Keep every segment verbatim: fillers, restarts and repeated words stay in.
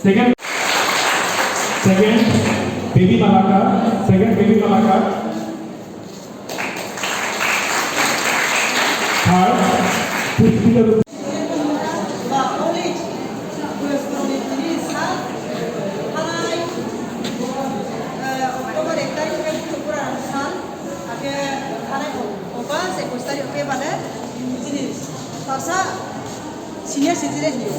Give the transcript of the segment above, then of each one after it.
Second, second, Baby Malaka. Second, Baby Malaka. Third, Puspita. Ba, Oli, Puspita, Puspita, Halai, eh, October ek tarikh khe buthuk bwrang sal, hakhe halai October ekush tarikh khe bale, chini, tasa, senior citizen ni.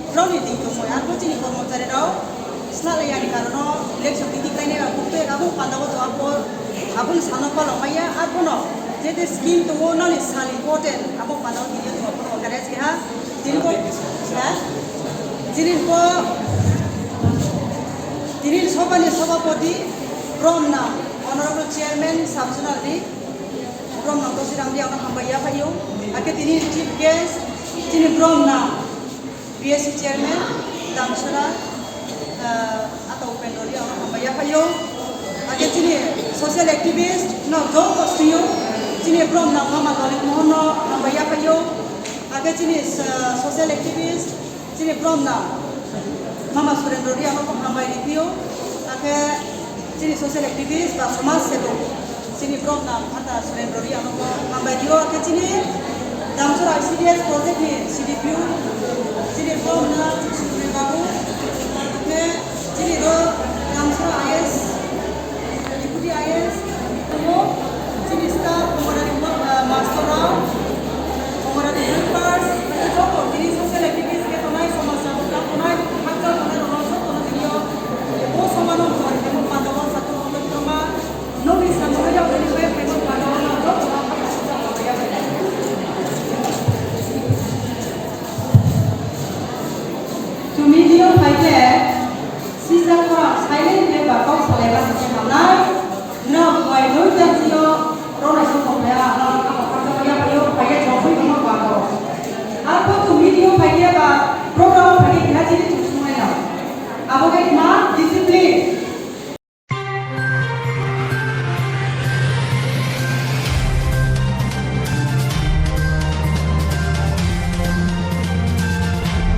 Rokni twi tongmani, arphuh chini kormochari rok swnamlaiyani karon o election twi twi khlainai rok buktui abo pandao to arphuh aboni salo palok maya, arphuh no je je scheme tongo noni sal important abo pandao tini tongo, arphuh no encourage keha tini bo, ha? Tini bo, tini sobhani sobhapoti Bromnam, honorable chairman sub zonal ni Bromnam Dosiram Riang no hambai ya phaio, hakhe tini chief guest chini Bromnam B S C chairman Damsara, ah, Ata Upendra Riang no hambai ya phaio. Hakhe chini social activist no joto sio chini Bromnam Mama Lolip Mohan no hambai ya phaio. Hakhe chini, ah, social activist chini Bromnam Mama Surendra Riang no hambai ripio. Hakhe chini social activist ba somaj sebok chini Bromnam Ata Surendra Riang no hambai rio, hakhe chini Damsara I C D S project ni C D P O, chini Bromnam Sundri Babu, hakhe chini ro